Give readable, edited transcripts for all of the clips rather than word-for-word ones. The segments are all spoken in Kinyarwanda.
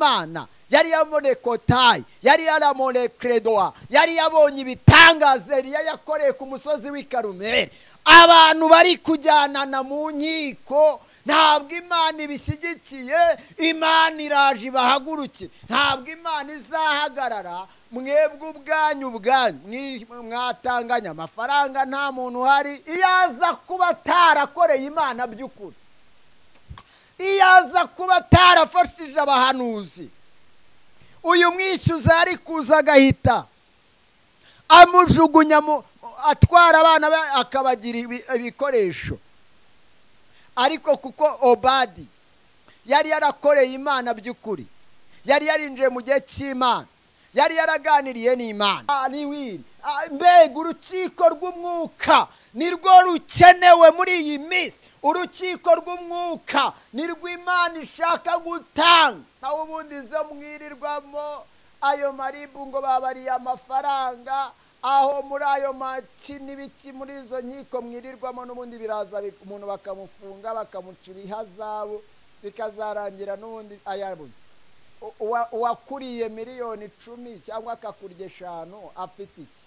Imana, yari yabonye Kotayi, yari yarabonye Kredoa, yari yabonye ibitangaza Eliya yakoreye ku musozi w'i Karumeli. Abantu bari kujyanana mu nkiko, ntabwo Imana ibishyigikiye. Imana iraje ibahaguruke, ntabwo Imana izahagarara. Mwebwe ubwanyu mwatanganya amafaranga, nta muntu uhari. Iyo aza kuba atarakoreye Imana by'ukuri, iyo aza kuba atarafashije abahanuzi, uyu mwishyuza yari kuza agahita amujugunya, atwara abana be akabagira ibikoresho. Ariko kuko Obadi yari yarakoreye Imana by'ukuri, yari yarinjiye mu gihe cy'Imana, yari yaraganiriye n'Imana, mbega urukiko rw'umwuka nirwo rukenewe muri iyi minsi. Urukiko rw'umwuka nirwo Imana ishaka gutanga. Naho ubundi zo mwirirwamo ayo maribu ngo babariye amafaranga, aho muri ayo maki n'ibiki muri izo nkiko mwirirwamo, n'ubundi biraza umuntu bakamufunga, bakamucira ihazabu, bikazarangira n'ubundi ayabuze. Uwakuriye 10,000,000 cyangwa akakurya 5 afite iki?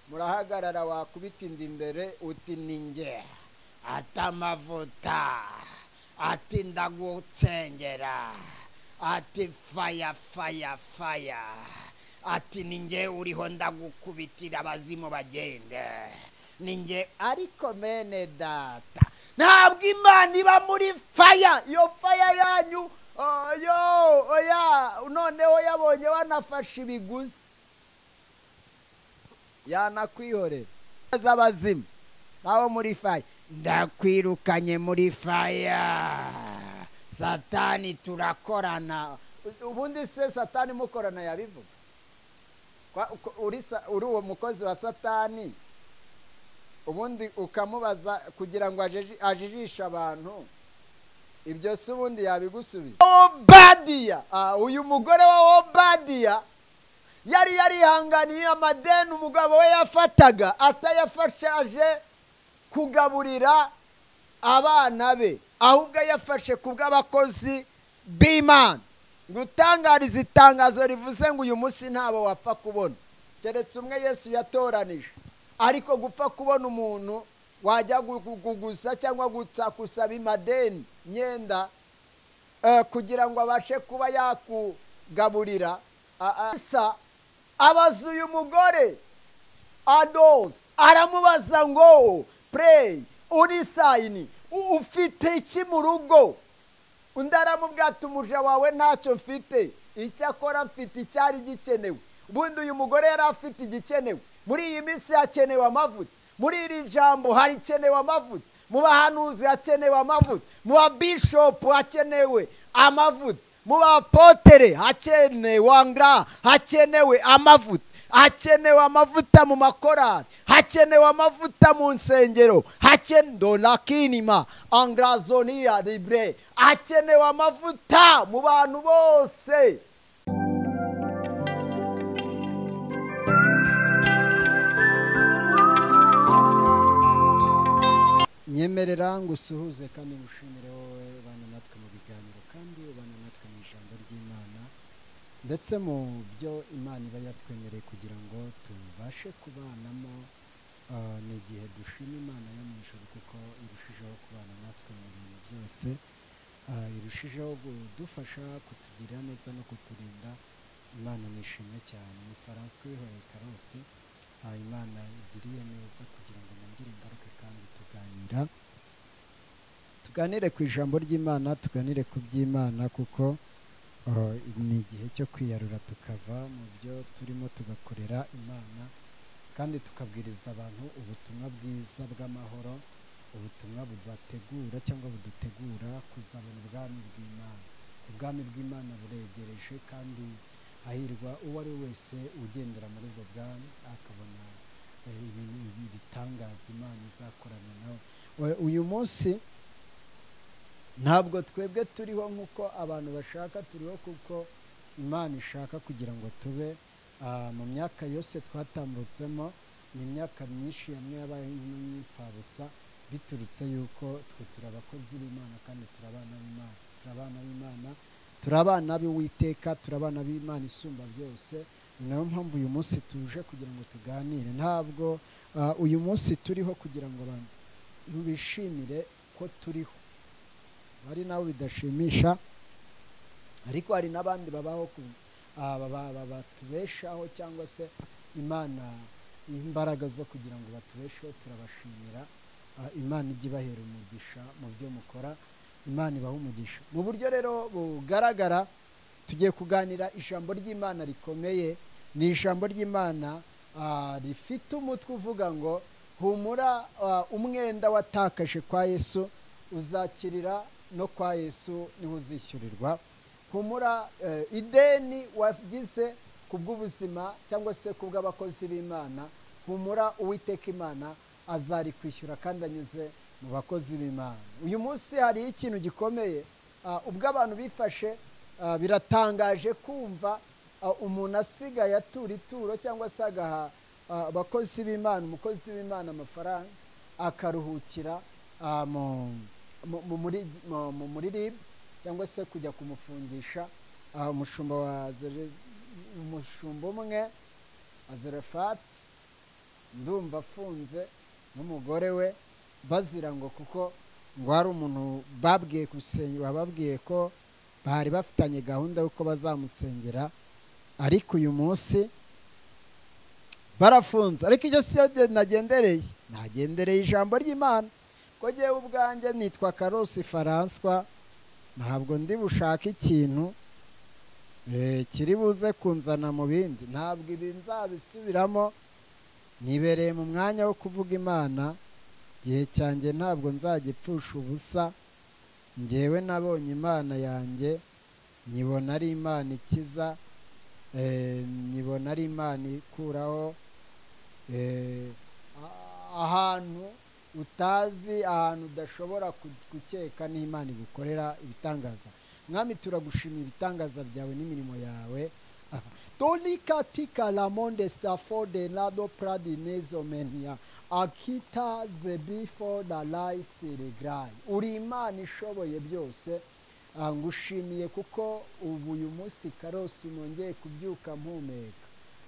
Murahagarara wakubita inda imbere uti ni nge, atamavuta, ati ndagutsengera, ati faya faya faya, ati ni nge uriho ndagukubitira abazimu bagende, ni nge. Ariko mene data, ntabwo Imana iba muri faya. Iyo faya yanyu yo oya, noneho yabonye wanafashe ibiguzi, yanakwihorera abazimu naho muri faya. Ndakwirukanye muri faya, Satani turakorana. Ubundi se Satani mukorana yabivuga? Uri uwo mukozi wa Satani, ubundi ukamubaza kugira ngo ajijishe abantu, ibyo se ubundi yabigusubiza? Obadiya, uyu mugore wa Obadiya yari yarihanganiye amadeni umugabo we yafataga, atayafashe aje kugaburira abana be, ahubwo yafashe kubw'abakozi b'Imana. Gutangariza itangazo rivuze ngo uyu munsi ntabo wapfa kubona keretse umwe Yesu yatoranije. Ariko gupfa kubona umuntu wajya kuguza cyangwa gusaba imadeni myenda kugira ngo abashe kuba yakugaburira, abaza uyu mugore Ados, aramubaza ngo pray uri sayini, ufite iki mu rugo? Undi aramubwira ati umuja wawe ntacyo mfite, icyakora mfite icyari gikenewe. Ubundi uyu mugore yari afite igikenewe. Muri iyi minsi hakenewe amavuta, muri iri jambo harikenewe amavuta, mu bahanuzi hakenewe amavuta, mu babishopu hakenewe amavuta, mu bapotere hakenewe angra, hakenewe amavuta, hakenewe amavuta mu makorari, hakenewe amavuta mu nsengero, hakenewe angrazonia libre, hakenewe amavuta mu bantu bose. Nyemerera ngusuhuze kandi ngushimire wowe ubana natwe mu biganiro kandi ubana natwe mu ijambo ry'Imana, ndetse mu byo Imana iba yatwemereye kugira ngo tubashe kubanamo. Ni igihe dushima Imana yo mu ijuru kuko irushijeho kubana natwe mu bintu byose, irushijeho kudufasha, kutugirira neza no kuturinda. Imana nishimwe cyane. Ni François Wihoreye Karosi. Imana igiriye neza kugira ngo nongere ingaruke kandi tuganire ku ijambo ry'Imana, tuganire ku by'Imana, kuko ni igihe cyo kwiyarura tukava mu byo turimo tugakorera Imana, kandi tukabwiriza abantu ubutumwa bwiza bw'amahoro, ubutumwa bubategura cyangwa budutegura kuzabona ubwami bw'Imana. Ubwami bw'Imana buregereje, kandi hahirwa uwo ari wese ugendera muri ubwo bwami akabona ibitangaza Imana izakorana nawe. Uyu munsi ntabwo twebwe turiho nk'uko abantu bashaka, turiho kuko Imana ishaka kugira ngo tube. Mu myaka yose twatambutsemo, ni imyaka myinshi yamwe yabaye nk'imfabusa, biturutse yuko twe turi abakozi b'Imana kandi turabana b'Imana, turabana b'Imana, Turi abana b'Uwiteka, turi abana b'Imana isumba byose. Ni nayo mpamvu uyu munsi tuje kugira ngo tuganire. Ntabwo uyu munsi turiho kugira ngo abantu bishimire ko turiho, hari nabo bidashimisha, ariko hari n'abandi babaho batubeshaho cyangwa se Imana imbaraga zo kugira ngo batubesheho. Turabashimira, Imana ijye ibahera umugisha mu byo mukora, Imana ibaha umugisha. Mu buryo rero bugaragara tugiye kuganira ijambo ry'Imana rikomeye. Ni ijambo ry'Imana rifite umutwe uvuga ngo humura, umwenda watakaje kwa Yesu uzakirira no kwa Yesu niho uzishyurirwa. Humura, ideni wagize kubw'ubuzima cyangwa se kubw'abakozi b'Imana, humura, Uwiteka Imana azarikwishyura kandi anyuze mu bakozi b'Imana. Uyu munsi hari ikintu gikomeye, ubwo abantu bifashe, biratangaje kumva umuntu asigaye atura ituro cyangwa se agaha abakozi b'Imana, umukozi w'Imana amafaranga akaruhukira muri RIB cyangwa se kujya kumufungisha. Umushumba wa umushumba umwe Azerefati ndumva afunze n'umugore we bazira ngo kuko ngo hari umuntu babwiye gusenga, bababwiye ko bari bafitanye gahunda y'uko bazamusengera, ariko uyu munsi barafunze. Ariko icyo siyo nagendereye, nagendereye ijambo ry'Imana. Ko jyewe ubwanjye nitwa Karosi François, ntabwo ndi bushaka ikintu kiri buze kunzana mu bindi, ntabwo ibi nzabisubiramo. Nibereye mu mwanya wo kuvuga Imana, igihe cyanjye ntabwo nzagipfusha ubusa. Njyewe nabonye Imana yanjye, nyibona ari Imana ikiza, nyibona ari Imana ikuraho ahantu utazi, ahantu udashobora gukeka, n'Imana igukorera ibitangaza. Mwami, turagushimiye ibitangaza byawe n'imirimo yawe. Tolikatika la monde stafode lado pradinezomenia akita zebifo la laisiregrai. Uri Imana ishoboye byose, ngushimiye kuko ubu uyu munsi Karosi nongeye kubyuka mpumeka.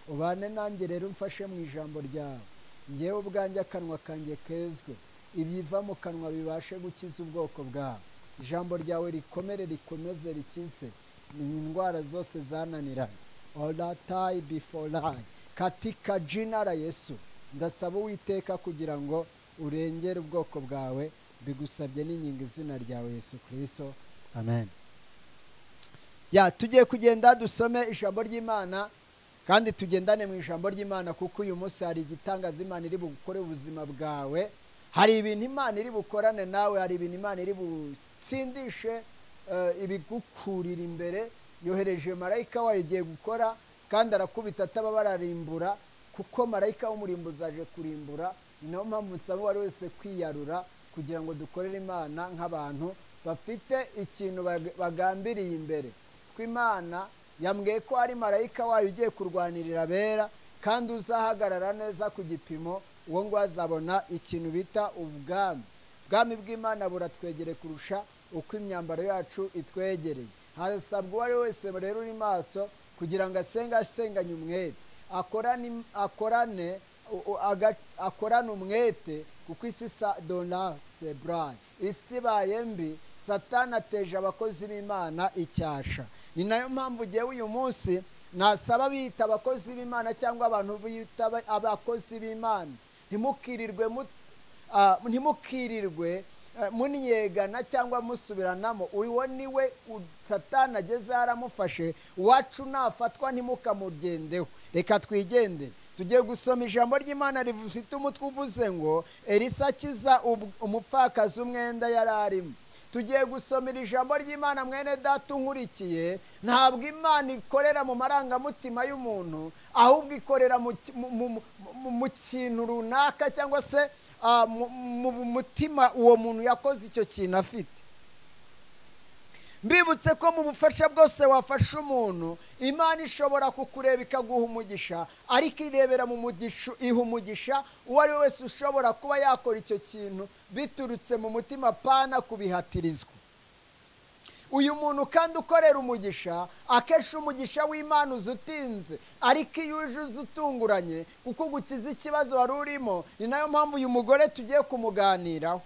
Ubane nanjye rero umfashe mu ijambo ryawe, njyewe ubwanjye akanwa kanjye kezwe, ibiva mu kanwa bibashe gukiza ubwoko bwawe. Ijambo ryawe rikomere, rikomeze, rikize indwara zose zananiranye. Olatai before katika jina la Yesu, ndasaba Uwiteka kugira ngo urengere ubwoko bwawe, bigusabye n'inkingi izina ryawe Yesu Kristo, amen. Ya tugiye kugenda dusome ijambo ry'Imana kandi tugendane mu ijambo ry'Imana, kuko uyu munsi hari igitangaza Imana iri bugukore ubuzima bwawe, hari ibintu Imana iri bukorane nawe, hari ibintu Imana iri butsindishe ibigukurira imbere. Yohereje marayika wayo igiye gukora, kandi arakubita ataba bararimbura, kuko marayika w'umurimbuzi aje kurimbura. Ni nayo mpamvu nsaba uwari wese kwiyarura kugira ngo dukorere Imana nk'abantu bafite ikintu bagambiriye imbere. Ko Imana yambwiye ko ari marayika wayo ugiye kurwanirira abera, kandi uzahagarara neza ku gipimo, uwo ngo azabona ikintu bita ubwami. Ubwami bw'Imana buratwegere kurusha uko imyambaro yacu itwegereye. Hasabwa uwari wese rero uri maso kugira ngo asenge asenganye umwete, akorane umwete, kuko isi dona sebrai, isi ibaye mbi, Satani ateje abakozi b'Imana icyasha. Ni nayo mpamvu jyewe uyu munsi nasaba bita abakozi b'Imana cyangwa abantu bita abakozi b'Imana, ntimukirirwe munyegana cyangwa musubiranamo. Uwo niwe Satani ageze aramufashe, uwacu nafatwa ntimukamugendeho. Reka twigendere. Tugiye gusoma ijambo ry'Imana rifite umutwe uvuze ngo Elisa akiza umupfakazi umwenda yari arimo. Tugiye gusomera ijambo ry'Imana mwene data unkurikiye. Ntabwo Imana ikorera mu marangamutima y'umuntu, ahubwo ikorera mu kintu runaka cyangwa se mu mutima uwo muntu yakoze icyo kintu afite. Mbibutse ko mu bufasha bwose wafasha umuntu, Imana ishobora kukureba ikaguha umugisha, ariko irebera mu mugisha, iha umugisha uwo ari wese ushobora kuba yakora icyo kintu biturutse mu mutima, pana kubihatirizwa. Uyu muntu kandi ukorera umugisha, akenshi umugisha w'Imana uza utinze, ariko iyo uje uza utunguranye kuko ugukiza ikibazo wari urimo. Ni nayo mpamvu uyu mugore tugiye kumuganiraho.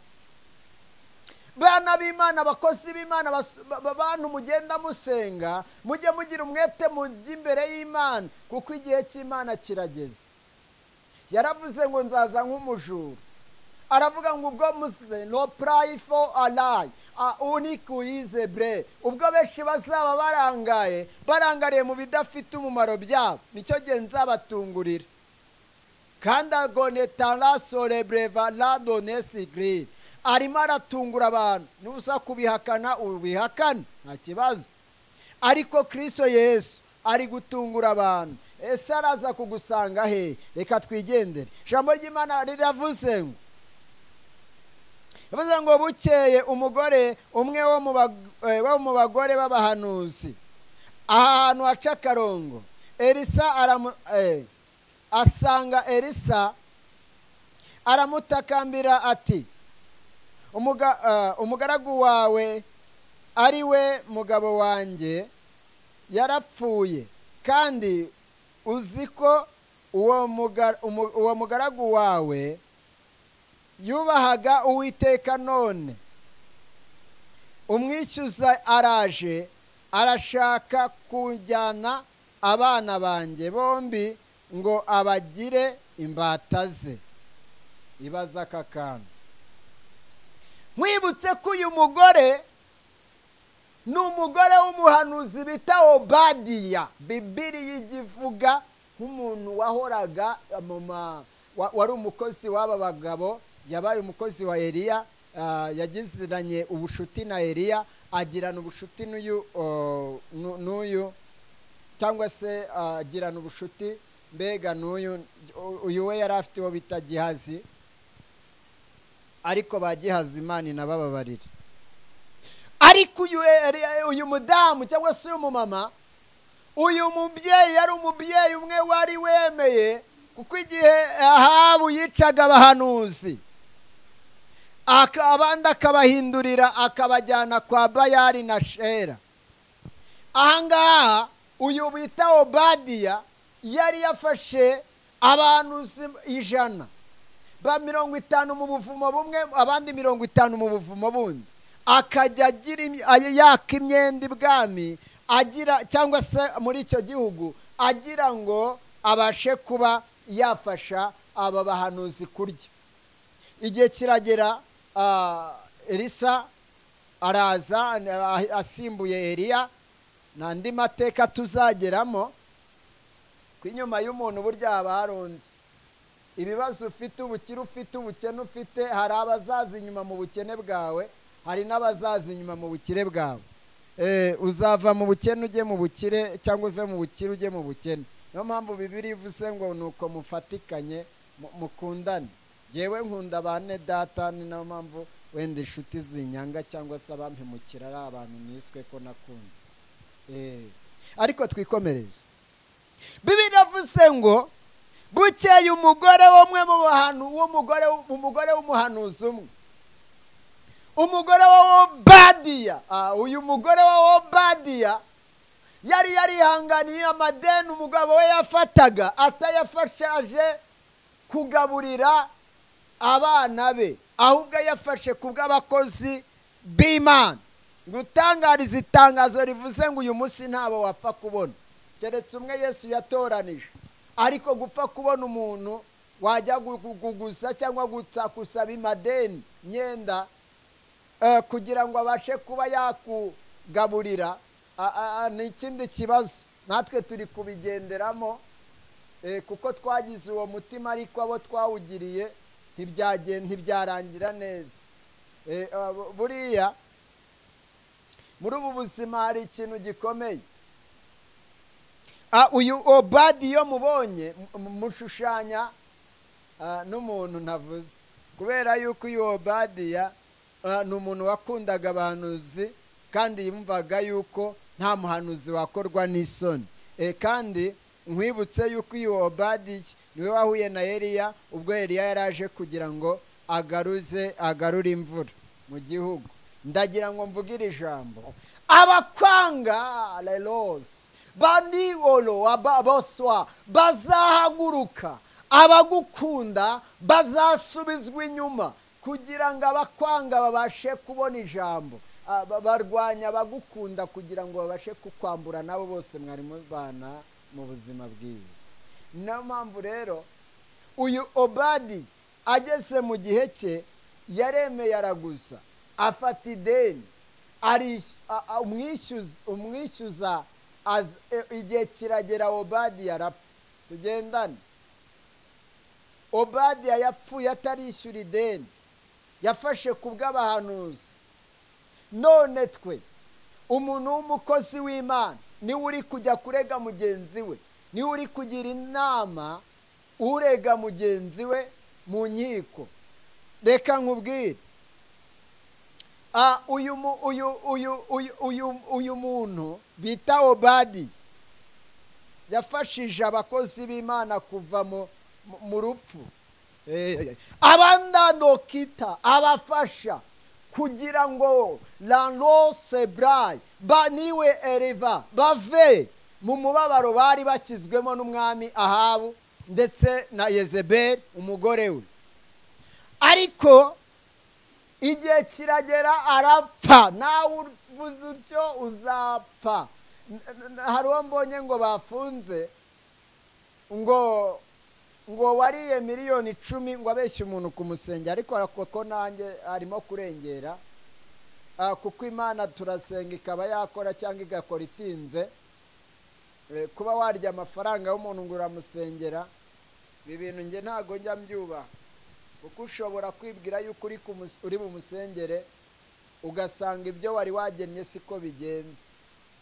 Bana b'Imana, abakozi b'Imana, bantu mugenda musenga, mujye mugira umwete mujye imbere y'Imana, kuko igihe cy'Imana kirageze. Yaravuze ngo nzaza nk'umujura, aravuga ngo ubwo muse no pray for alai unikuize bre, ubwo benshi bazaba barangaye, barangariye mu bidafite umumaro byabo, nicyo gihe nzabatungurira. Kandi agonetara sorebreva la donesigri, arimo aratungura abantu. Nusa kubihakana ubihakana nta kibazo, ariko Kristo Yesu ari gutungura abantu. Ese araza kugusanga he? Reka twigendere. Ijambo ry'Imana riravuze ngo, yavuze ngo bukeye umugore umwe wo mu bagore b'abahanuzi ahantu haca akarongo, Elisa asanga Elisa aramutakambira ati umugaragu wawe ari we mugabo wanjye yarapfuye, kandi uzi ko uwo mugaragu wawe yubahaga Uwiteka, none umwishyuza araje arashaka kujyana abana banjye bombi ngo abagire imbata ze. Ibaza aka kantu. Mwibutse ko uyu mugore ni umugore w'umuhanuzi bita Obadiya. Bibiliya igivuga nk'umuntu wahoraga wari umukozi w'aba bagabo, yabaye umukozi wa Eliya, yagiziranye ubushuti na Eliya, agirana ubushuti n'uyu cyangwa se agirana ubushuti mbega n'uyu. Uyu we yari afite uwo bita Gihazi, ariko ba Gihazi Imana inabababarira. Ariko uyu mudamu cyangwa se uyu mumama, uyu mubyeyi yari umubyeyi umwe wari wemeye, kuko igihe Ahabu yicaga abahanuzi abandi akabahindurira akabajyana kwa Bayali na Shera, ahangaha uyu bita Obadiya yari yafashe abantu 100 ba 50 mu buvumo bumwe, abandi 50 mu buvumo bundi, akajya agira yaka imyenda ibwami agira cyangwa se muri icyo gihugu, agira ngo abashe kuba yafasha aba bahanuzi kurya. Igihe kiragera Elisa araza asimbuye Eliya, n'andi mateka tuzageramo. Ku inyuma y'umuntu burya haba hari undi. Ibibazo ufite, ubukire ufite, ubukene ufite, hari abazaza inyuma mu bukene bwawe, hari n'abazaza inyuma mu bukire bwawe. Uzava mu bukene ujye mu bukire, cyangwa uve mu bukire ujye mu bukene. Niyo mpamvu Bibiliya ivuze ngo nuko mufatikanye mukundane. Jewe nkunda bane data, ni nayo mpamvu wenda inshuti zinyanga cyangwa se abampemukira ari abantu niswe ko nakunze. Ariko twikomereze. Bibiliya ivuze ngo bukeye umugore w'umwe mu bantu, umugore w'umuhanuzi umwe, umugore wa Obadiya. Uyu mugore wa Obadiya yari yarihanganiye amadeni umugabo we yafataga, atayafashe aje kugaburira abana be, ahubwo yafashe kubw'abakozi b'Imana. Gutangariza itangazo rivuze ngo uyu munsi ntabo wapfa kubona keretse umwe Yesu yatoranije, ariko gupfa kubona umuntu wajya kuguza cyangwa gusaba imadeni myenda kugira ngo abashe kuba yakugaburira ni ikindi kibazo. Natwe turi kubigenderamo kuko twagize uwo mutima, ariko abo twawugiriye ntibyarangira neza. Buriya muri ubu buzima hari ikintu gikomeye. Uyu Obadiya mubonye mushushanya n'umuntu ntavuze, kubera yuko uyu Obadiya ni umuntu wakundaga abahanuzi, kandi yumvaga yuko nta muhanuzi wakorwa n'isoni. Kandi nkwibutse yuko uyu Obadiya niwe wahuye na Eliya ubwo Eliya yaraje kugira ngo agarure imvura mu gihugu. Ndagira ngo mvugire ijambo. Abakwanga lelos bandi olo aboswa bazahaguruka, abagukunda bazasubizwa inyuma kugira ngo abakwanga babashe kubona ijambo. Barwanya abagukunda kugira ngo babashe kukwambura nabo bose mwari mubana mu buzima bwiza. Niyo mpamvu rero uyu Obadi ageze mu gihe cye yaremeye araguza, afata ideni, umwishyuza. Igihe kiragera Obadiya arapfa. Tugendane. Obadiya yapfuye atarishyura ideni yafashe ku bw'abahanuzi. None twe umuntu w'umukozi w'Imana niwe uri kujya kurega mugenzi we, niwe uri kugira inama urega mugenzi we mu nkiko. Reka nkubwire, uyu muntu bita Obadi yafashije abakozi b'Imana kuva mu rupfu, abandandokita abafasha kugira ngo lanlosebrai baniwe ereva bave mu mubabaro bari bashyizwemo n'umwami Ahabu ndetse na Yezebeli umugore we. Ariko igihe kiragera arapfa. Nawe uvuze utyo uzapfa. Hari uwo mbonye ngo bafunze ngo wariye 10,000,000 ngo abeshye umuntu kumusengera, ariko koko nanjye arimo kurengera, kuko Imana turasenga ikaba yakora cyangwa igakora itinze. Kuba warya amafaranga y'umuntu ngo uramusengera, ibi bintu nge ntago njya mbyubaha, kuko ushobora kwibwira yuko uri bumusengere ugasanga ibyo wari wagennye siko bigenze.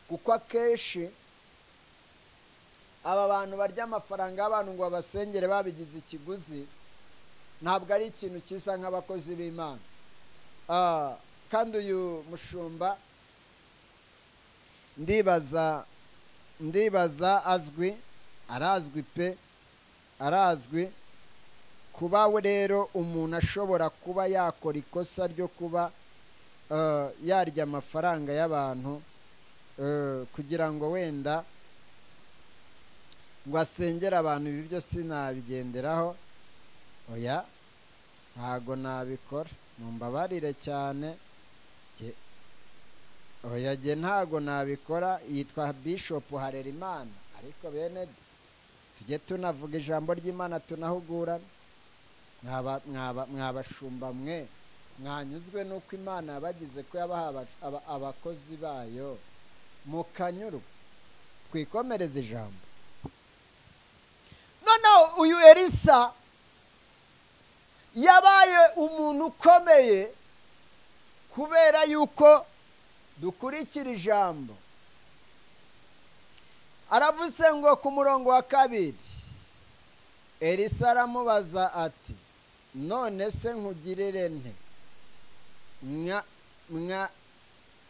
Kuko akenshi aba bantu barya amafaranga y'abantu ngo babasengere babigize ikiguzi, ntabwo ari ikintu cyiza nk'abakozi b'Imana. Kandi uyu mushumba ndibaza azwi, arazwi pe, arazwi. Kuba rero umuntu ashobora kuba yakora ikosa ryo kuba yarya amafaranga y'abantu kugira ngo wenda ngo asengere abantu, ibi byo sinabigenderaho, oya ntago nabikora, mumbabarire cyane, oya jye ntago nabikora. Yitwa Bishop Harerimana, ariko bene tujye tunavuga ijambo ry'Imana tunahugurana. Mwabashumba mwe mwanyuzwe nuko Imana yabagize ko yabaha abakozi bayo mukanyurwa. Twikomereze ijambo. Noneho uyu Elisa yabaye umuntu ukomeye kubera yuko dukurikira ijambo. Aravuze ngo ku murongo wa 2, Elisa aramubaza ati none se nkugirire nte?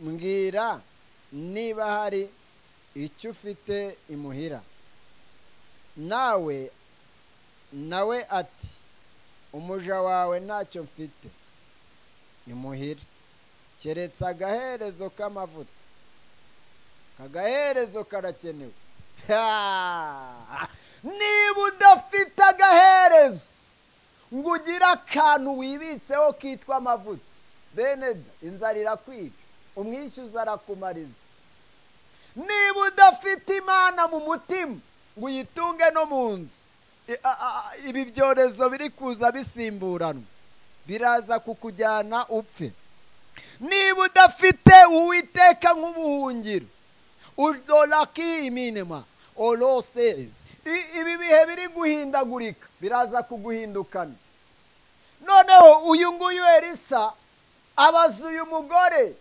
Mbwira niba hari icyo ufite imuhira. Nawe ati umuja wawe ntacyo mfite imuhira keretse agaherezo k'amavuta. Agaherezo karakenewe. Niba udafite agaherezo ngo ugire akantu wibitseho kitwa amavuta, bene inzara irakwica, umwishyuza arakumariza. Niba udafite Imana mu mutima ngo uyitunge no mu nzu, ibi byorezo biri kuza bisimburanwa biraza kukujyana upfe. Niba udafite Uwiteka nk'ubuhungiro, udolaki iminema olosters, ibi bihe biri guhindagurika biraza kuguhindukana. Noneho uyu nguyu Elisa abaza uyu mugore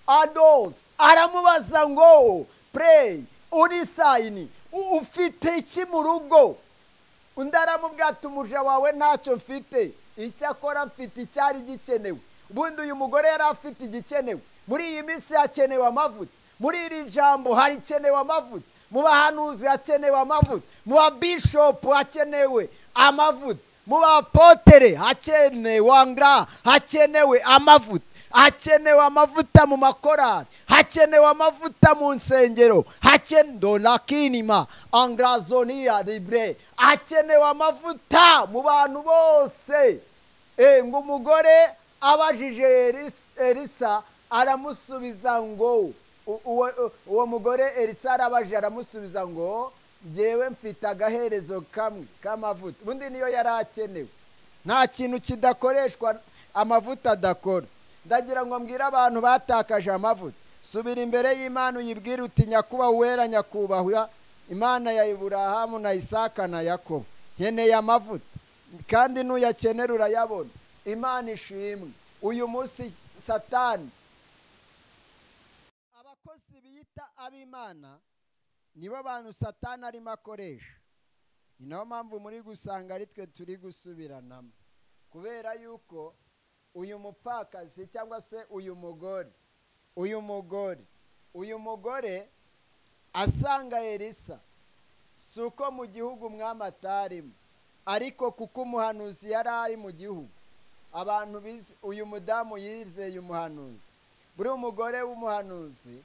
Ados, aramubaza ngo pray urisayini, ufite iki mu rugo? Undi aramubwira ati umuja wawe ntacyo mfite, icyakora mfite icyari gikenewe. Ubundi uyu mugore yari afite igikenewe. Muri iyi minsi hakenewe amavuta, muri iri jambo harikenewe amavuta, mu bahanuzi hakenewe amavuta, mu babishopu hakenewe amavuta, mu bapotere hakenewe angra, hakenewe amavuta. Hakenewe amavuta mu makorari, hakenewe amavuta mu nsengero, hakenewe angrazonia libre, hakenewe amavuta mu bantu bose. Ngo umugore abajije Elisa aramusubiza ngo uwo mugore Elisa arabajije aramusubiza ngo ngewe mfite agaherezo kamwe k'amavuta. Ubundi niyo yari akenewe. Nta kintu kidakoreshwa amavuta adakora. Ndagira ngo mbwire abantu batakaje amavuta, subira imbere y'Imana uyibwire uti nyakubahwa uwera, nyakubahwa Imana ya Iburahamu na Isaka na Yakobo, nkeneye amavuta, kandi nuyakenera urayabona. Imana ishimwe. Uyu munsi Satani, abakozi biyita ab'Imana nibo bantu Satani arimo akoresha. Ni nayo mpamvu muri gusanga ari twe turi gusubiranamo, kubera yuko uyu mupfakazi cyangwa se uyu mugore asanga Elisa, si uko mu gihugu umwami atarimo, ariko kuko umuhanuzi yari ari mu gihugu. Abantu bize, uyu mudamu yizeye umuhanuzi. Buri umugore w'umuhanuzi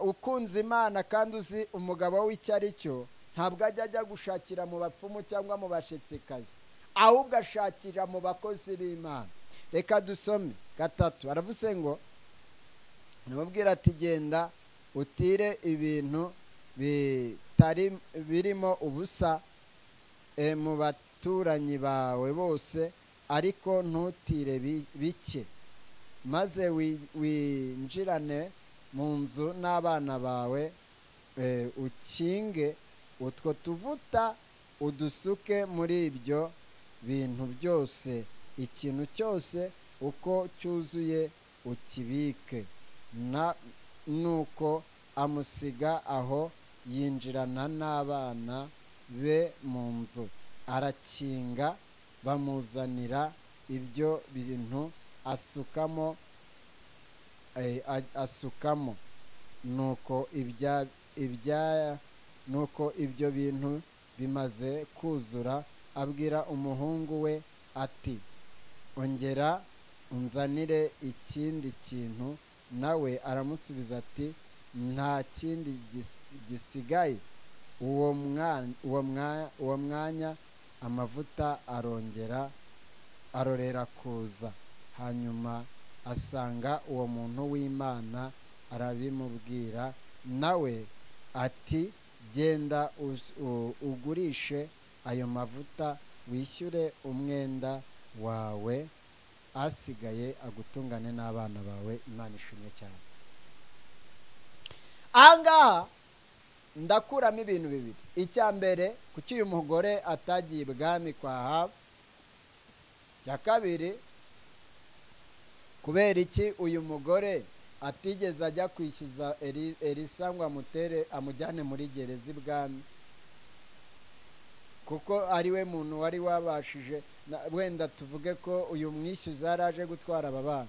ukunze Imana kandi uzi umugabo w'icyo ari cyo, ntabwo ajya gushakira mu bapfumu cyangwa mu bashetsikazi, ahubwo ashakira mu bakozi b'Imana. Reka dusome 3. Aravuze ngo namubwira ati genda utire ibintu bitari birimo ubusa mu baturanyi bawe bose, ariko ntutire bike, maze winjirane mu nzu n'abana bawe, ukinge utwo tuvuta udusuke muri ibyo bintu byose, ikintu cyose uko cyuzuye ukibike. Nuko amusiga aho, yinjirana n'abana be mu nzu, arakinga, bamuzanira ibyo bintu asukamo. Nuko ibyo bintu bimaze kuzura, abwira umuhungu we ati ongera unzanire ikindi kintu. Nawe aramusubiza ati nta kindi gisigaye. Uwo mwanya amavuta arongera arorera kuza. Hanyuma asanga uwo muntu w'Imana arabimubwira, nawe ati genda ugurishe ayo mavuta wishyure umwenda wawe, asigaye agutungane n'abana bawe. Imana ishimwe cyane. Ahangaha ndakuramo ibintu bibiri. Icya mbere, kuki uyu mugore atagiye ibwami kwa Ahabu? Icya kabiri, kubera iki uyu mugore atigeze ajya kwishyuza Elisa ngo amutere amujyane muri gereza ibwami? Kuko ari we muntu wari wabashije, wenda tuvuge ko uyu mwishyuza yaraje gutwara aba bana.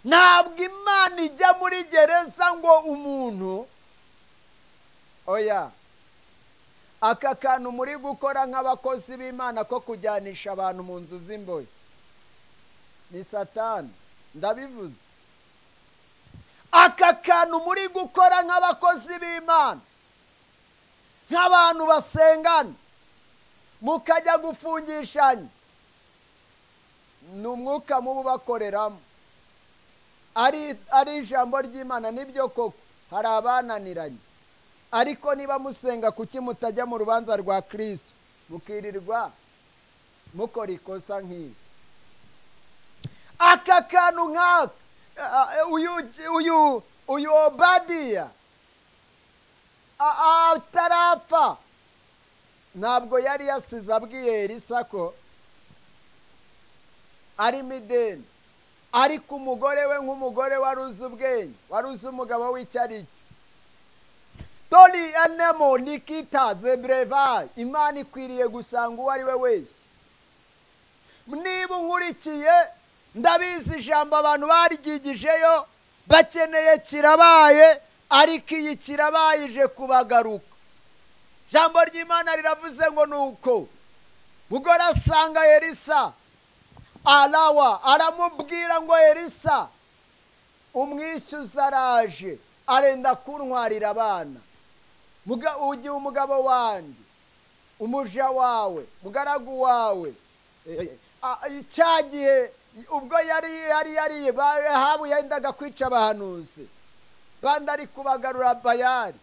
Ntabwo Imana ijya muri gereza ngo umuntu, oya, aka kantu muri gukora nk'abakozi b'Imana ko kujyanisha abantu mu nzu z'imbohe ni Satani, ndabivuze. Aka kantu muri gukora nk'abakozi b'Imana, nk'abantu basengana, mukajya gufungishanya, ni umwuka mubi bakoreramo. Ari ijambo ry'Imana nibyo koko, hari abananiranye, ariko niba musenga kuki mutajya mu rubanza rwa Kristo mukirirwa mukora ikosa nk'iri? Aka kantu nk'aka, uyu Obadiya atarapfa ntabwo yari yasize abwiye Elisa ko ari mideni, ariko umugore we nk'umugore wari uzi ubwenge, wari uzi umugabo w'icyo ari cyo, Tori anemo nikita zebreva, Imana ikwiriye gusanga uwo ari we wese. Niba unkurikiye, ndabizi ijambo abantu baryigijeyo bakeneye kirabaye, ariko iyi kirabaye ije kubagaruka. Ijambo ry'Imana riravuze ngo nuko mugore asanga Elisa, arawa aramubwira ngo Elisa Umwishyuza araje, arenda kuntwarira abana. Ugiye umugabo wanjye, umuja wawe, mugaragu wawe, cya gihe ubwo yari Ahabu yendaga kwica abahanuzi, bandi ari kubagarura Bayali.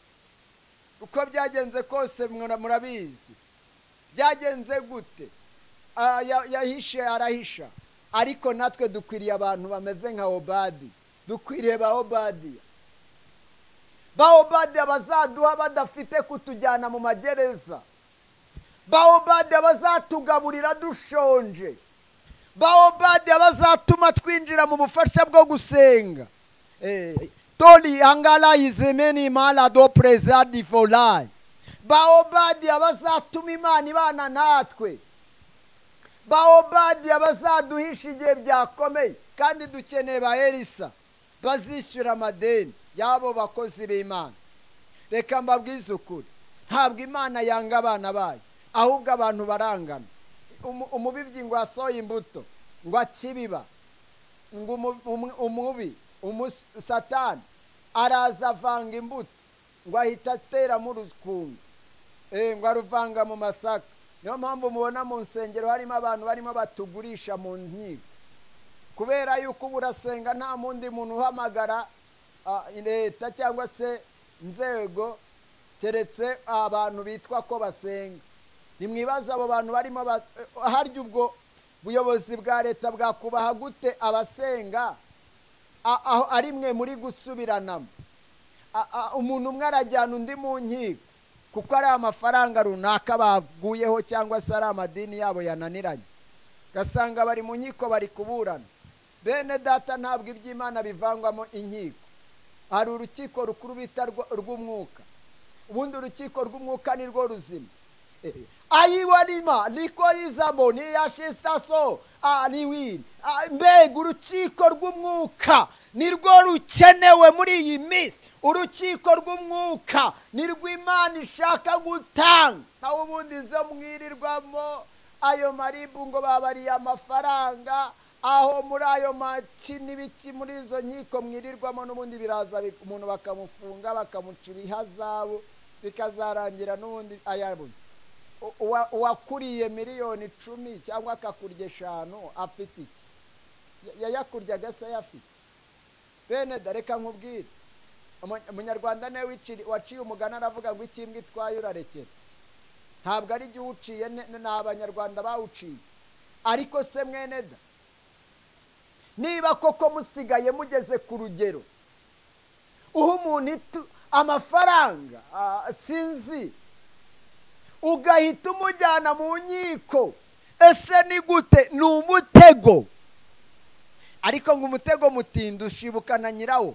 Uko byagenze kose murabizi. Byagenze gute? Yahishe arahisha. Ariko natwe dukwiriye abantu bameze nka Obadi, dukwiriye ba Obadiya. Ba Obadiya bazaduha badafite kutujyana mu magereza, ba Obadiya bazatugaburira dushonje, ba Obadiya bazatuma twinjira mu bufasha bwo gusenga. Tori angala izemeni mala do prezadi volai. Ba Obadiya bazatuma Imana ibana natwe, ba Obadiya bazaduhisha igihe byakomeye. Kandi dukeneye ba Elisa bazishyura amadeni y'abo bakozi b'Imana. Reka mbabwize ukuri, ntabwo Imana yanga abana bayo, ahubwo abantu barangana. Umubibyi ngo asohoye imbuto ngo akibiba, ngo umubi Satani araza avanga imbuto ngo ahita ateramo urukungu, ngo aruvanga mu masaka. Niyo mpamvu mubona mu nsengero harimo abantu barimo batugurisha mu nkiko, kubera yuko urasenga nta mundi muntu uhamagara leta cyangwa se inzego keretse abantu bitwa ko basenga. Nimwibaza abo bantu barimo harya ubwo buyobozi bwa leta bwakubaha gute abasenga aho ari mwe muri gusubiranamo? Umuntu umwe arajyana undi mu nkiko kuko ari amafaranga runaka baguyeho cyangwa se ari amadini yabo yananiranye, gasanga bari mu nkiko bari kuburana. Bene data, ntabwo iby'Imana bivangwamo inkiko. Hari urukiko rukuru bita rw'umwuka. Ubundi urukiko rw'umwuka ni rwo ruzima. Ayiwarima niko izambo ni yashistaso aniwiri. Mbega urukiko rw'umwuka ni rwo rukenewe muri iyi minsi. Urukiko rw'umwuka ni rwo Imana ishaka gutanga. Naho ubundi zo mwirirwamo ayo maribu ngo babariye amafaranga, aho muri ayo maki n'ibiki muri izo nkiko mwirirwamo, n'ubundi biraza umuntu bakamufunga bakamuca ibihazabu, bikazarangira n'ubundi ayabuze. Uwakuriye miliyoni 10 cyangwa akakurya 5 afite iki? Yayakuryaga se ayafite? Bene da, reka nkubwire, Umunyarwanda niwe waciye umugani aravuga ngo ikimbwa itwaye urarekera. Ntabwo ari igihe uciye, ni Abanyarwanda bawuciye. Ariko se mwene da, niba koko musigaye mugeze ku rugero uha umuntu amafaranga sinzi, ugahita umujyana mu nkiko, ese ni gute? Ni umutego. Ariko ngo umutego mutinda ushibukana nyirawo.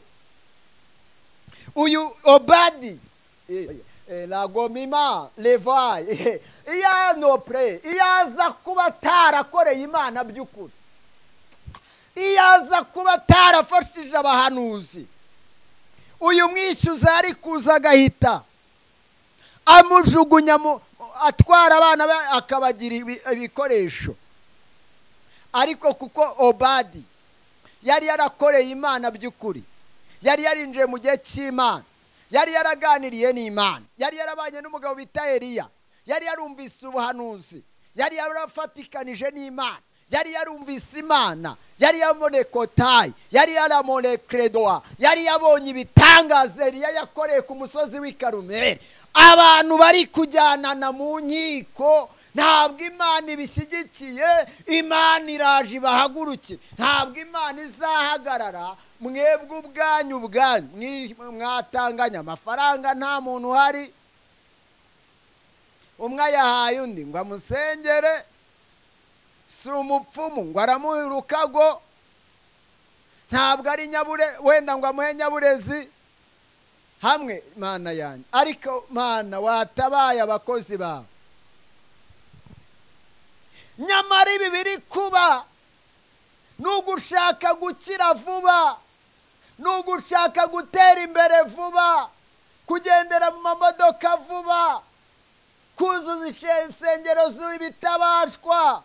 Uyu Obadi lagomima levaye iyanopre, iyaza kuba atarakoreye Imana by'ukuri, iyaza kuba atarafashije abahanuzi, uyu mwishyuza ari kuza agahita amujugunya, atwara abana be akabagira ibikoresho. Ariko kuko Obadi yari yarakoreye Imana by'ukuri, yari yarinjiye mu gihe cy'Imana, yari yaraganiriye n'Imana, yari yarabanye n'umugabo bita Eliya, yari yarumvise ubuhanuzi, yari yarafatikanije n'Imana, yari yarumvise Imana, yari yabonye kotayi, yari yaramone credoa, yari yabonye ibitangaza Eliya yakoreye ku musozi w'i Karumeli. Abantu bari kujyanana mu nkiko, ntabwo Imana ibishyigikiye. Imana iraje ibahagurukire. Ntabwo Imana izahagarara. Mwebwe ubwanyu mwatanganya amafaranga, nta muntu uhari, umwe ayahaye undi ngo amusengere, si umupfumu ngo aramuha urukago, ntabwo ari nyabure wenda ngo amuhe nyaburezi hamwe. Mana yanjye, ariko Mana watabaye abakozi bawe. Nyamara ibi biri kuba nugushaka gukira vuba, nugushaka gutera imbere vuba, kugendera mu mamodoka vuba, kuzuza insengero z'ibitabashwa.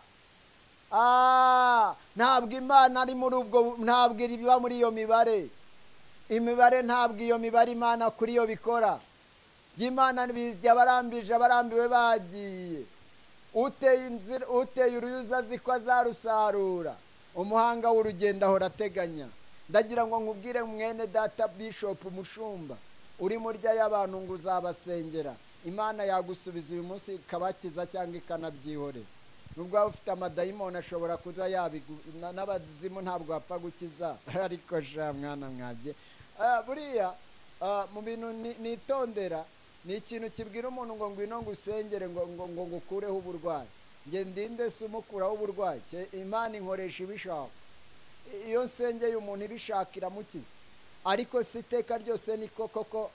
Ntabwo Imana ari muri ubwo, ntabwo iba muri iyo mibare. Imibare ntabwo iyo mibare Imana kuri yo bikora. Imana bijya barambije abarambiwe bagiye. Uteye inzira, uteye uruyuzi azi ko azarusarura. Umuhanga w'urugendo ahora ateganya. Ndagira ngo nkubwire mwene data Bishop Mushumba, uri murya y'abantu ngo uzabasengera, Imana yagusubiza uyu munsi ikabakiza cyangwa ikanabyihorera. Nubwo waba ufite amadayimoni ashobora kuba n'abazimu ntabwo wapfa gukiza. Ariko sha mwana mwabye, buriya mu bintu nitondera ni ikintu kibwira umuntu ngo ngwino ngusengere ngo ngo ngo ngukureho uburwayi. Nge ndinde se umukuraho uburwayi? Imana inkoresha ibishaka. Iyo nsengeye umuntu ibishaka iramukiza, ariko si iteka ryose niko koko.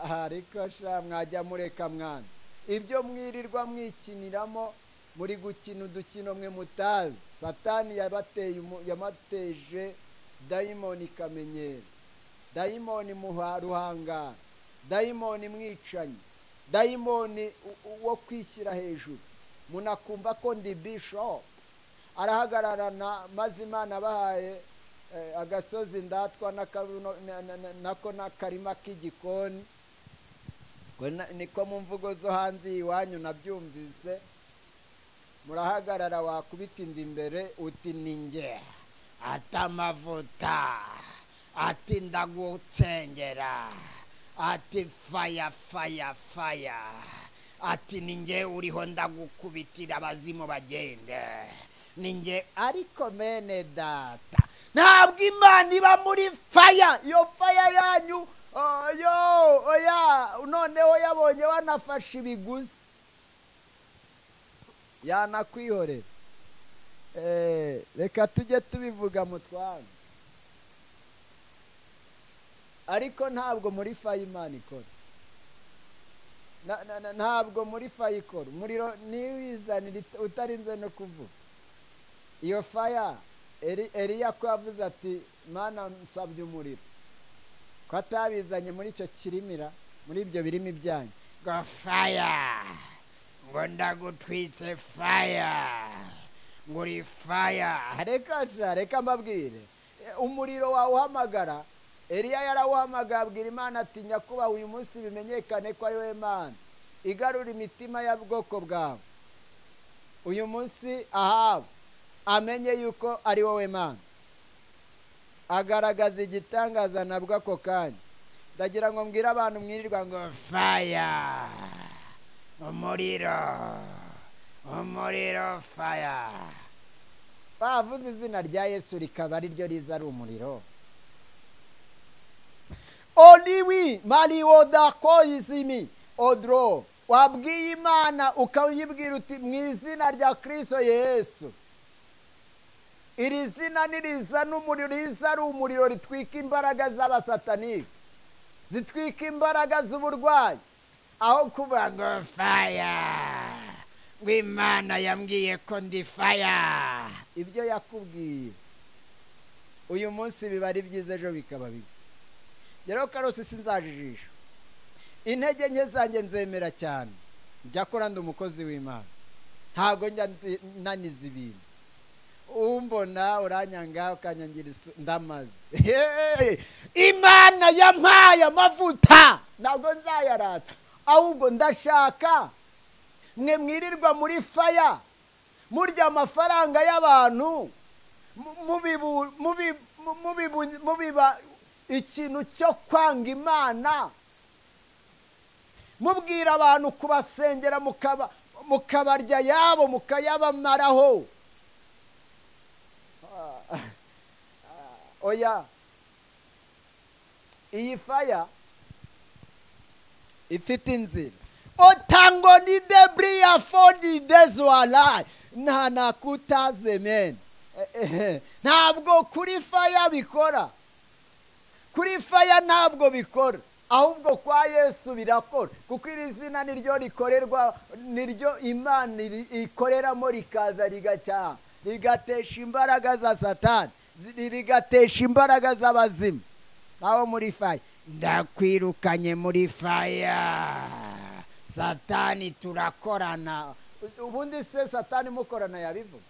Ariko sha mwajya mureka mwana, ibyo mwirirwa mwikiniramo muri gukina udukino mwe mutazi. Satani yabateye yamateje dayimoni ikamenyera, dayimoni muha ruhangara, dayimoni mwicanyi, dayimoni wo kwishyira hejuru. Munakumva ko ndi bishop arahagararana, maze Imana abahaye agasozi ndatwa nako n'akarima k'igikoni, niko mu mvugo zo hanze iwanyu nabyumvise. Murahagarara wakubita inda imbere uti ni nge, atamavuta, ati ndagutsengera, ati faya faya faya, ati ni nge uriho ndagukubitira abazimu bagende, ni nge. Ariko mene data, ntabwo Imana iba muri faya. Iyo faya yanyu yo oya, noneho yabonye wanafashe ibiguzi yanakwihorera. Reka tujye tubivuga mutwana, ariko ntabwo muri faya Imana ikora. Ntabwo muri faya ikora. Umuriro niwizanira utarinze no kuvuga iyo faya. Eliya ko yavuze ati Mana nsabye umuriro, ko atabizanye muri icyo kirimira, muri ibyo birimi byanyu ngo faya, ngo ndagutwitse faya, ngo uri faya. Reka reka mbabwire, umuriro wawuhamagara. Eliya yarawuhamagara abwira Imana ati nyakubahwa uyu munsi bimenyekane ko ari we Mana igarura imitima y'ubwoko bwawe. Uyu munsi Ahabu amenye yuko ari wowe Mana. Agaragaza igitangaza nabwo ako kanya. Ndagira ngo mbwire abantu mwirirwa ngo faya, umuriro, umuriro faya. Bavuze izina rya Yesu rikaba ari ryo riza ari umuriro. Oliwi maliwoda koizimi odro. Wabwiye Imana ukayibwira uti mu izina rya Kristo Yesu. Iri zina niriza n'umuriro, riza ari umuriro ritwika imbaraga z'abasatanike, zitwika imbaraga z'uburwayi. Aho kuba ngo faya, ngo Imana yambwiye ko ndi faya. Ibyo yakubwiye uyu munsi biba ari byiza, ejo bikaba bibi. Rero Karosi sinzajijisha intege nke zanjye, nzemera cyane njya kora ndi umukozi w'Imana, ntabwo njya naniza ibintu. Umbona uranyanga ukanyangira ndamaze. Imana yampaye amavuta ntabwo nzayarata, ahubwo ndashaka mwe mwirirwa muri faya murya amafaranga y'abantu, mubiba ikintu cyo kwanga Imana, mubwira abantu kubasengera mukabarya yabo mukayabamaraho. Oya, iyi faya ifite inzira. Otango ni debris fodi dezoala nta nakutaze men. Ntabwo kuri faya bikora, kuri faya ntabwo bikora, ahubwo kwa Yesu birakora, kuko iri zina niryo rikorerwa, niryo Imana ikoreramo, rikaza rigacyaha, rigatesha imbaraga za Satani, rigatesha imbaraga z'abazimu. Naho muri faya ndakwirukanye muri faya Satani turakorana. Ubundi se Satani mukorana yabivuga?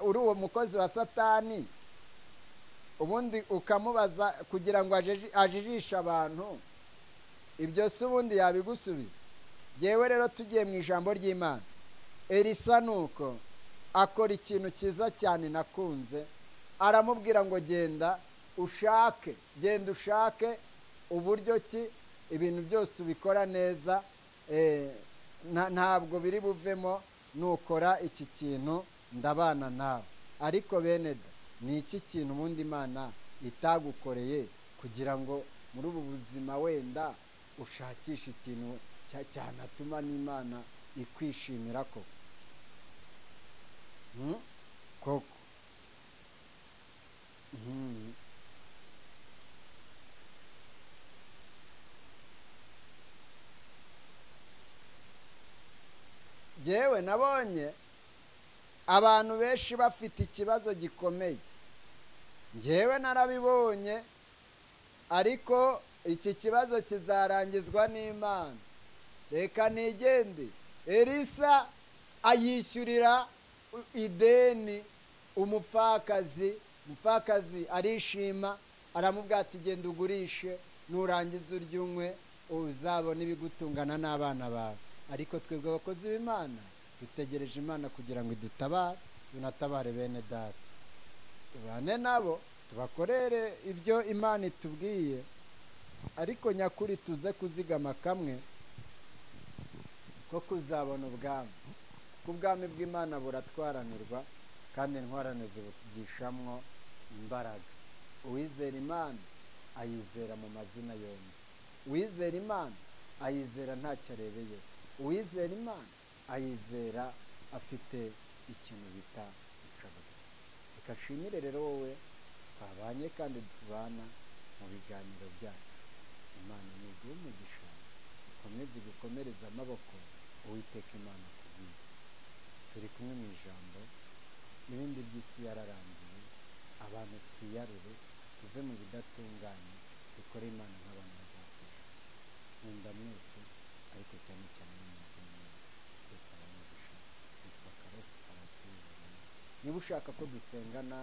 Uri uwo mukozi wa Satani Ubundi ukamubaza kugira ngo ajijishe abantu, ibyo se ubundi yabigusubiza? Yewe rero tugiye mu ijambo ry'Imana, Elisa nuko akora ikintu cyiza cyane nakunze, aramubwira ngo genda ushake, genda ushake uburyo ki ibintu byose ubikora neza, ntabwo biri buvemo nukora iki kintu ndabana nawe. Ariko bene da, ni iki kintu ubundi Imana itagukoreye kugira ngo muri ubu buzima wenda ushakishe ikintu cyanatuma n'Imana ikwishimira koko? Koko Jewe nabonye abantu benshi bafite ikibazo gikomeye, njyewe narabibonye, ariko iki kibazo kizarangizwa n'Imana. Reka nigende. Elisa ayishyurira ideni umupfakazi, umupfakazi arishima, aramubwira ati genda ugurishe, nurangiza urye unywe, uzabona ibigutungana n'abana bawe. Ariko twebwe abakozi b'Imana dutegereje Imana kugira ngo idutabare, tunatabare bene data, tubane nabo, tubakorere ibyo Imana itubwiye, ariko nyakuri tuze kuzigama kamwe ko kuzabona ubwami, kuko ubwami bw'Imana buratwaranirwa kandi intwarane zibugishamwo imbaraga. Uwizera Imana ayizera mu mazina yombi, uwizera Imana ayizera ntacyo arebeye, uwizera Imana ayizera afite ikintu bita inshoboka. Reka nshimire rero wowe twabanye kandi tubana mu biganiro byacu. Imana niguhe umugisha, ikomeze igukomereze amaboko, Uwiteka Imana kubwiza. Turi kumwe mu ijambo, ibindi by'isi yararangiye, abantu twiyarure, tuve mu bidatunganye, dukore Imana nk'abantu bazakwisha. Nkunda mwese, ariko cyane cyane mu nzu y'Imana. Yesu abamugisha. Nitwa Karosi Karazwi. Niba ushaka ko dusengana,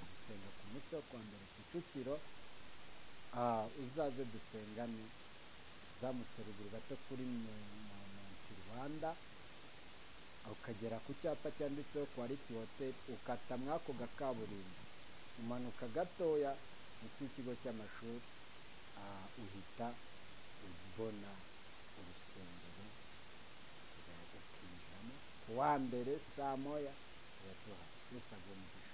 dusenga ku munsi wo kuwa mbere Kicukiro, uzaze dusengane, uzamutse ruguru gato kuri Monti Rwanda, ukagera ku cyapa cyanditseho Quality Hotel, ukata mwako gakaburimbo, umanuka gatoya munsi y'ikigo cy'amashuri, uhita ubona urusengero, ukinjiramo ku wa mbere saa moya tuba duhari. Yesu aguhe umugisha.